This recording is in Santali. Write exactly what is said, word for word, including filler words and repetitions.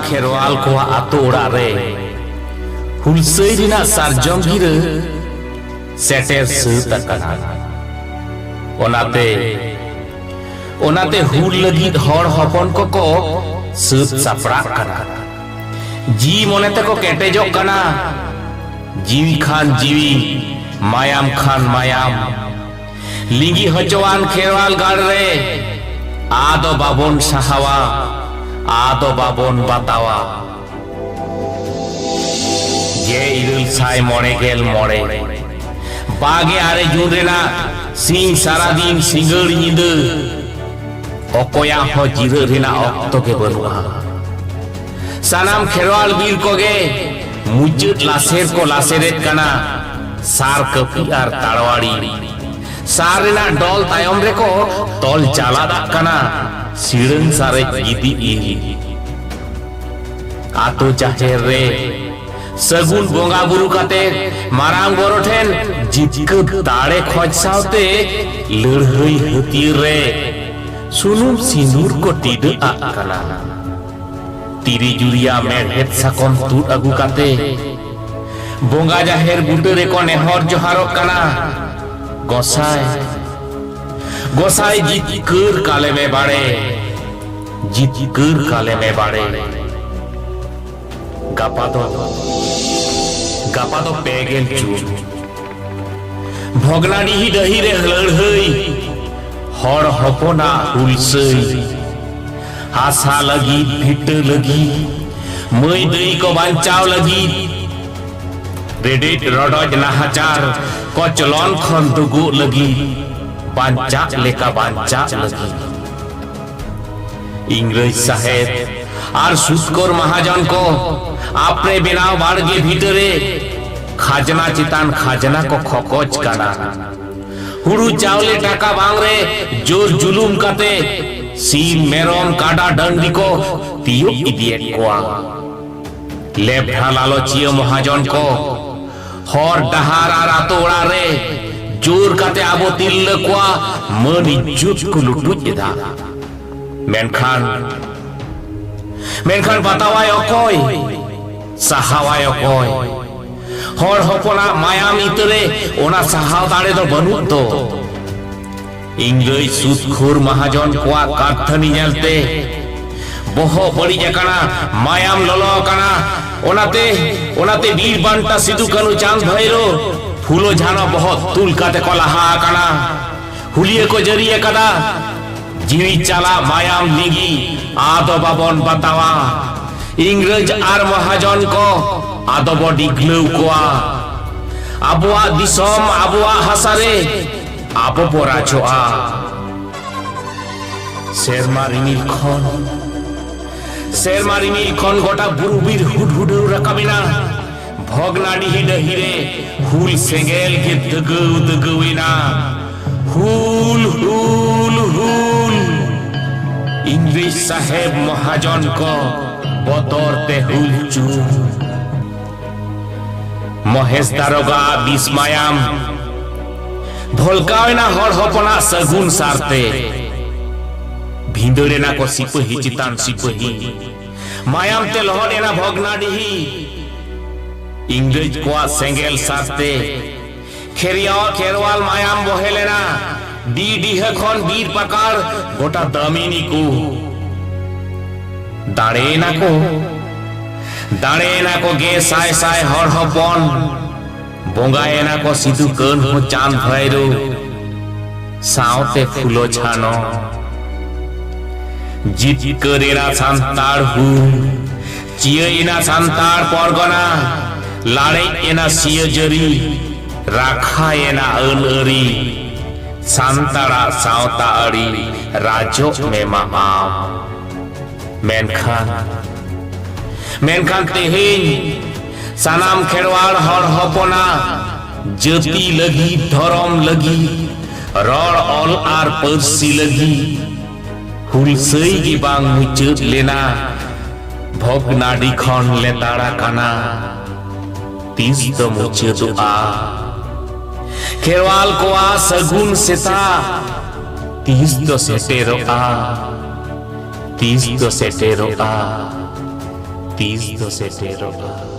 ᱠᱷᱮᱨᱣᱟᱞ ᱠᱚᱣᱟᱜ ᱟᱛᱳ ᱚᱲᱟᱜ ᱨᱮ ᱦᱩᱞᱥᱟᱹᱭ ᱨᱮᱱᱟᱜ ᱥᱟᱨᱡᱚᱢ ᱜᱤᱨᱟᱹ ᱥᱮᱴᱮᱨ ᱥᱟᱹᱛ ᱟᱠᱟᱱᱟ᱾ ᱚᱱᱟᱛᱮ, ᱚᱱᱟᱛᱮ ᱦᱩᱞ ᱞᱟᱹᱜᱤᱫ ᱦᱚᱲ ᱦᱚᱯᱚᱱ ᱠᱚᱠᱚ ᱥᱟᱹᱛ ᱥᱟᱯᱲᱟᱜ ᱠᱟᱱᱟ᱾ ᱡᱤᱣᱤ ᱢᱚᱱᱮ ᱛᱮᱠᱚ ᱠᱮᱴᱮᱡᱚᱜ ᱠᱟᱱᱟ᱾ ᱡᱤᱣᱤ ᱠᱷᱟᱱ ᱡᱤᱣᱤ, ᱢᱟᱭᱟᱢ ᱠᱷᱟᱱ ᱢᱟᱭᱟᱢ᱾ ᱞᱤᱸᱜᱤ ᱦᱚᱪᱚᱣᱟᱱ ᱠᱷᱮᱨᱣᱟᱞ ᱜᱟᱲ ᱨᱮ ᱟᱫᱚ ᱵᱟᱵᱚᱱ ᱥᱟᱦᱟᱣᱟ, ᱟᱫᱚ ᱵᱟᱵᱚᱱ ᱵᱟᱛᱟᱣᱟ᱾ ᱜᱮᱞ ᱤᱨᱟᱹᱞ ᱥᱟᱭ ᱢᱚᱬᱮ ᱜᱮᱞ ᱢᱚᱬᱮ, ᱵᱟᱜᱮ ᱟᱨᱮ ᱡᱩᱱ ᱨᱮᱱᱟᱜ ᱥᱤᱧ ᱥᱟᱨᱟᱫᱤᱱ ᱥᱤᱸᱜᱟᱹᱲ ᱧᱤᱫᱟᱹ ᱚᱠᱚᱭᱟᱜ ᱦᱚᱸ ᱡᱤᱨᱟᱹᱜ ᱨᱮᱱᱟᱜ ᱚᱠᱛᱚ ᱜᱮ ᱵᱟᱹᱱᱩᱜᱼᱟ᱾ ᱥᱟᱱᱟᱢ ᱠᱷᱮᱨᱣᱟᱞ ᱵᱤᱨ ᱠᱚᱜᱮ ᱢᱩᱪᱟᱹᱫ ᱞᱟᱥᱮᱨ ᱠᱚ ᱞᱟᱥᱮᱨᱮᱫ ᱠᱟᱱᱟ᱾ ᱥᱟᱨ ᱠᱟᱹᱯᱤ ᱟᱨ ᱛᱟᱲᱣᱟᱲᱤ ᱥᱟᱨ ᱨᱮᱱᱟᱜ ᱰᱚᱞ ᱛᱟᱭᱚᱢ ᱨᱮᱠᱚ ᱛᱚᱞ ᱪᱟᱞᱟᱫᱟᱜ ᱠᱟᱱᱟ᱾ ᱥᱤᱲᱟᱹᱝ ᱥᱟᱨᱮᱡ ᱜᱤᱫᱤ ᱤᱞ ᱟᱛᱳ ᱡᱟᱦᱮᱨ ᱨᱮ ᱥᱟᱹᱜᱩᱱ ᱵᱚᱸᱜᱟ ᱵᱩᱨᱩ ᱠᱟᱛᱮ ᱢᱟᱨᱟᱝ ᱵᱚᱨᱚ ᱴᱷᱮᱱ ᱡᱤᱛᱠᱟᱹᱨ ᱫᱟᱲᱮ ᱠᱷᱚᱡ ᱥᱟᱶᱛᱮ ᱞᱟᱹᱲᱦᱟᱹᱭ ᱦᱟᱹᱛᱭᱟᱹᱨ ᱨᱮ ᱥᱩᱱᱩᱢ ᱥᱤᱸᱫᱩᱨ ᱠᱚ ᱴᱤᱰᱟᱹᱜ ᱟᱜ ᱠᱟᱱᱟ᱾ ᱛᱤᱨᱤ ᱡᱩᱨᱤᱭᱟ ᱢᱮᱲᱦᱮᱫ ᱥᱟᱠᱚᱢ ᱛᱩᱫ ᱟᱹᱜᱩ ᱠᱟᱛᱮ ᱵᱚᱸᱜᱟ ᱡᱟᱦᱮᱨ ᱵᱩᱴᱟᱹ ᱨᱮᱠᱚ ᱱᱮᱦᱚᱨ ᱡᱚᱦᱟᱨᱚᱜ ᱠᱟᱱᱟ, ᱜᱚᱸᱥᱟᱭ, ᱜᱚᱸᱥᱟᱭ ᱡᱤᱛᱠᱟᱹᱨ ᱠᱟᱞᱮᱢᱮ ᱵᱟᱲᱮ, ᱡᱤᱛᱠᱟᱹᱨ ᱠᱟᱞᱮᱢᱮ ᱵᱟᱲᱮ᱾ ᱜᱟᱯᱟ ᱫᱚ, ᱜᱟᱯᱟ ᱫᱚ ᱯᱮ ᱜᱮᱞ ᱡᱩᱱ᱾ ᱵᱷᱚᱜᱽᱱᱟᱰᱤᱦᱤ ᱰᱟᱹᱦᱤ ᱨᱮ ᱞᱟᱹᱲᱦᱟᱹᱭ, ᱦᱚᱲ ᱦᱚᱯᱚᱱᱟᱜ ᱦᱩᱞᱥᱟᱹᱭ᱾ ᱦᱟᱥᱟ ᱞᱟᱹᱜᱤᱫ, ᱵᱷᱤᱴᱟᱹ ᱞᱟᱹᱜᱤᱫ, ᱢᱟᱹᱭ ᱫᱟᱹᱭ ᱠᱚ ᱵᱟᱧᱪᱟᱣ ᱞᱟᱹᱜᱤᱫ᱾ ᱨᱮᱰᱮᱡ ᱨᱚᱰᱚᱡ ᱱᱟᱦᱟᱪᱟᱨ ᱠᱚᱪᱞᱚᱱ ᱠᱷᱚᱱ ᱫᱩᱜᱩᱜ ᱞᱟᱹᱜᱤᱫ, ᱵᱟᱧᱪᱟᱜ ᱞᱮᱠᱟ ᱵᱟᱧᱪᱟᱜ ᱞᱟᱹᱜᱤᱫ᱾ ᱤᱝᱨᱮᱡᱽ ᱥᱟᱦᱮᱵ ᱟᱨ ᱥᱩᱛᱠᱚᱨ ᱢᱟᱦᱟᱡᱚᱱ ᱠᱚ ᱟᱯᱱᱮ ᱵᱮᱱᱟᱣ ᱵᱟᱲᱜᱮ ᱵᱷᱤᱴᱟᱹ ᱨᱮ ᱠᱷᱟᱡᱽᱱᱟ ᱪᱮᱛᱟᱱ ᱠᱷᱟᱡᱽᱱᱟ ᱠᱚ ᱠᱷᱚᱠᱚᱡ ᱠᱟᱱᱟ᱾ ᱦᱩᱲᱩ ᱪᱟᱣᱞᱮ ᱴᱟᱠᱟ ᱵᱟᱝ ᱨᱮ ᱡᱳᱨ ᱡᱩᱞᱩᱢ ᱠᱟᱛᱮ ᱥᱤᱢ, ᱢᱮᱨᱚᱢ, ᱠᱟᱰᱟ, ᱰᱟᱹᱝᱨᱤ ᱠᱚ ᱛᱤᱭᱳᱜ ᱤᱫᱤᱭᱮᱫ ᱠᱚᱣᱟ᱾ ᱞᱮᱵᱷᱲᱟ ᱞᱟᱞᱚᱪᱤᱭᱟᱹ ᱢᱚᱦᱟᱡᱚᱱ ᱠᱚ ᱦᱚᱨ ᱰᱟᱦᱟᱨ ᱟᱨ ᱟᱛᱳ ᱚᱲᱟᱜ ᱨᱮ ᱡᱳᱨ ᱠᱟᱛᱮ ᱟᱵᱚ ᱛᱤᱨᱞᱟᱹ ᱠᱚᱣᱟᱜ ᱢᱟᱹᱱ ᱤᱡᱡᱚᱛ ᱠᱚ ᱞᱩᱴᱩᱡ ᱮᱫᱟ᱾ ᱢᱮᱱᱠᱷᱟᱱ, ᱢᱮᱱᱠᱷᱟᱱ ᱵᱟᱛᱟᱣᱟᱭ ᱚᱠᱚᱭ? ᱥᱟᱦᱟᱣᱟᱭ ᱚᱠᱚᱭ? ᱦᱚᱲ ᱦᱚᱯᱚᱱᱟᱜ ᱢᱟᱭᱟᱢ ᱤᱛᱟᱹᱨᱮ ᱚᱱᱟ ᱥᱟᱦᱟᱣ ᱫᱟᱲᱮ ᱫᱚ ᱵᱟᱹᱱᱩᱜ ᱫᱚ᱾ ᱤᱝᱨᱮᱡᱽ ᱥᱩᱫᱽᱠᱷᱳᱨ ᱢᱟᱦᱟᱡᱚᱱ ᱠᱚᱣᱟᱜ ᱠᱟᱨᱛᱷᱟᱹᱱᱤ ᱧᱮᱞᱛᱮ ᱵᱚᱦᱚᱜ ᱵᱟᱹᱲᱤᱡ ᱟᱠᱟᱱᱟ, ᱢᱟᱭᱟᱢ ᱞᱚᱞᱚ ᱟᱠᱟᱱᱟ᱾ ᱚᱱᱟᱛᱮ, ᱚᱱᱟᱛᱮ ᱵᱤᱨ ᱵᱟᱱᱴᱟ ᱥᱤᱫᱩ ᱠᱟᱹᱱᱩ ᱪᱟᱸᱫᱽ ᱵᱷᱟᱭᱨᱳ ᱯᱷᱩᱞᱳ ᱡᱷᱟᱱᱚ ᱵᱚᱦᱚᱜ ᱛᱩᱞ ᱠᱟᱛᱮ ᱠᱚ ᱞᱟᱦᱟ ᱟᱠᱟᱱᱟ᱾ ᱦᱩᱞᱤᱭᱟᱹ ᱠᱚ ᱡᱟᱹᱨᱤ ᱟᱠᱟᱫᱟ, ᱡᱤᱣᱤ ᱪᱟᱞᱟᱜ ᱢᱟᱭᱟᱢ ᱞᱤᱸᱜᱤ ᱟᱫᱚ ᱵᱟᱵᱚᱱ ᱵᱟᱛᱟᱣᱟ᱾ ᱤᱝᱨᱮᱡᱽ ᱟᱨ ᱢᱚᱦᱟᱡᱚᱱ ᱠᱚ ᱟᱫᱚ ᱵᱚ ᱰᱤᱜᱽᱞᱟᱹᱣ ᱠᱚᱣᱟ᱾ ᱟᱵᱚᱣᱟᱜ ᱫᱤᱥᱚᱢ, ᱟᱵᱚᱣᱟᱜ ᱦᱟᱥᱟ ᱨᱮ ᱟᱵᱚ ᱵᱚ ᱨᱟᱡᱚᱜᱼᱟ᱾ ᱥᱮᱨᱢᱟ ᱨᱤᱢᱤᱞ ᱠᱷᱚᱱ, ᱥᱮᱨᱢᱟ ᱨᱤᱢᱤᱞ ᱠᱷᱚᱱ ᱜᱚᱴᱟ ᱵᱩᱨᱩ ᱵᱤᱨ ᱦᱩᱰᱦᱩᱰᱟᱹᱣ ᱨᱟᱠᱟᱵ ᱮᱱᱟ᱾ ᱵᱷᱚᱜᱽᱱᱟᱰᱤᱦᱤ ᱰᱟᱹᱦᱤ ᱨᱮ ᱦᱩᱞ ᱥᱮᱸᱜᱮᱞ ᱜᱮ ᱫᱟᱹᱜᱟᱹᱣ ᱫᱟᱹᱜᱟᱹᱣ ᱮᱱᱟ᱾ ᱦᱩᱞ, ᱦᱩᱞ, ᱦᱩᱞ! ᱤᱝᱨᱮᱡᱽ ᱥᱟᱦᱮᱵᱽ ᱢᱚᱦᱟᱡᱚᱱ ᱠᱚ ᱵᱚᱛᱚᱨ ᱛᱮ ᱦᱩᱞ ᱪᱩᱯ᱾ ᱢᱚᱦᱮᱥ ᱫᱟᱨᱚᱜᱟ ᱵᱤᱥ ᱢᱟᱭᱟᱢ ᱵᱷᱚᱞᱠᱟᱣ ᱮᱱᱟ ᱦᱚᱲ ᱦᱚᱯᱚᱱᱟᱜ ᱥᱟᱹᱜᱩᱱ ᱥᱟᱨᱛᱮ᱾ ᱵᱷᱤᱸᱫᱟᱹᱲ ᱮᱱᱟ ᱠᱚ ᱥᱤᱯᱟᱹᱦᱤ ᱪᱮᱛᱟᱱ ᱥᱤᱯᱟᱹᱦᱤ᱾ ᱢᱟᱭᱟᱢ ᱛᱮ ᱞᱚᱦᱚᱫ ᱮᱱᱟ ᱵᱷᱚᱜᱽᱱᱟᱰᱤᱦᱤ᱾ ᱤᱝᱨᱮᱡᱽ ᱠᱚᱣᱟᱜ ᱥᱮᱸᱜᱮᱞ ᱥᱟᱨᱛᱮ ᱠᱷᱮᱨᱣᱟᱞ, ᱠᱷᱮᱨᱣᱟᱞ ᱢᱟᱭᱟᱢ ᱵᱚᱦᱮᱞ ᱮᱱᱟ᱾ ᱰᱤ ᱰᱤᱦᱟᱹ ᱠᱷᱚᱱ ᱵᱤᱨ ᱯᱟᱠᱟᱲ ᱜᱚᱴᱟ ᱫᱟᱢᱤᱱᱤ ᱠᱚ᱾ ᱫᱟᱲᱮᱭᱮᱱᱟ ᱠᱚ, ᱫᱟᱲᱮᱭᱮᱱᱟ ᱠᱚ ᱜᱮ ᱥᱟᱭ ᱥᱟᱭ ᱦᱚᱲ ᱦᱚᱯᱚᱱ᱾ ᱵᱚᱸᱜᱟᱭᱮᱱᱟ ᱠᱚ ᱥᱤᱫᱩ ᱠᱟᱹᱱᱦᱩ ᱪᱟᱸᱫᱽ ᱵᱷᱟᱭᱨᱳ ᱥᱟᱶᱛᱮ ᱯᱷᱩᱞᱳ ᱡᱷᱟᱱᱚ᱾ ᱡᱤᱛᱠᱟᱹᱨ ᱮᱱᱟ ᱥᱟᱱᱛᱟᱲ ᱦᱩᱞ, ᱪᱤᱭᱟᱹᱭᱮᱱᱟ ᱥᱟᱱᱛᱟᱲ ᱯᱚᱨᱜᱚᱱᱟ, ᱞᱟᱲᱮᱡ ᱮᱱᱟ ᱥᱤᱭᱟᱹ ᱡᱟᱹᱨᱤ, ᱨᱟᱠᱷᱟᱭᱮᱱᱟ ᱟᱹᱱ ᱟᱹᱨᱤ, ᱥᱟᱱᱛᱟᱲᱟᱜ ᱥᱟᱶᱛᱟ ᱟᱹᱨᱤ ᱨᱟᱡᱚᱜ ᱢᱮ ᱢᱟ ᱟᱢ᱾ ᱢᱮᱱᱠᱷᱟᱱ, ᱢᱮᱱᱠᱷᱟᱱ ᱛᱮᱦᱮᱧ ᱥᱟᱱᱟᱢ ᱠᱷᱮᱨᱣᱟᱲ ᱦᱚᱲ ᱦᱚᱯᱚᱱᱟᱜ ᱡᱟᱹᱛᱤ ᱞᱟᱹᱜᱤᱫ, ᱫᱷᱚᱨᱚᱢ ᱞᱟᱹᱜᱤᱫ, ᱨᱚᱲ, ᱚᱞ ᱟᱨ ᱯᱟᱹᱨᱥᱤ ᱞᱟᱹᱜᱤᱫ ᱦᱩᱞᱥᱟᱹᱭ ᱜᱮ ᱵᱟᱝ ᱢᱩᱪᱟᱹᱫ ᱞᱮᱱᱟ᱾ ᱵᱷᱚᱜᱽᱱᱟᱰᱤ ᱠᱷᱚᱱ ᱞᱮᱛᱟᱲ ᱟᱠᱟᱱᱟ, ᱛᱤᱥ ᱫᱚ ᱢᱩᱪᱟᱹᱫᱚᱜᱼᱟ? ᱠᱷᱮᱨᱣᱟᱞ ᱠᱚᱣᱟᱜ ᱥᱟᱹᱜᱩᱱ ᱥᱮᱛᱟᱜ ᱛᱤᱥ ᱫᱚ ᱥᱮᱴᱮᱨᱚᱜᱼᱟ? ᱛᱤᱥ ᱫᱚ ᱥᱮᱴᱮᱨᱚᱜᱼᱟ, ᱛᱤᱥ ᱫᱚ ᱥᱮᱴᱮᱨᱚᱜᱼᱟ᱾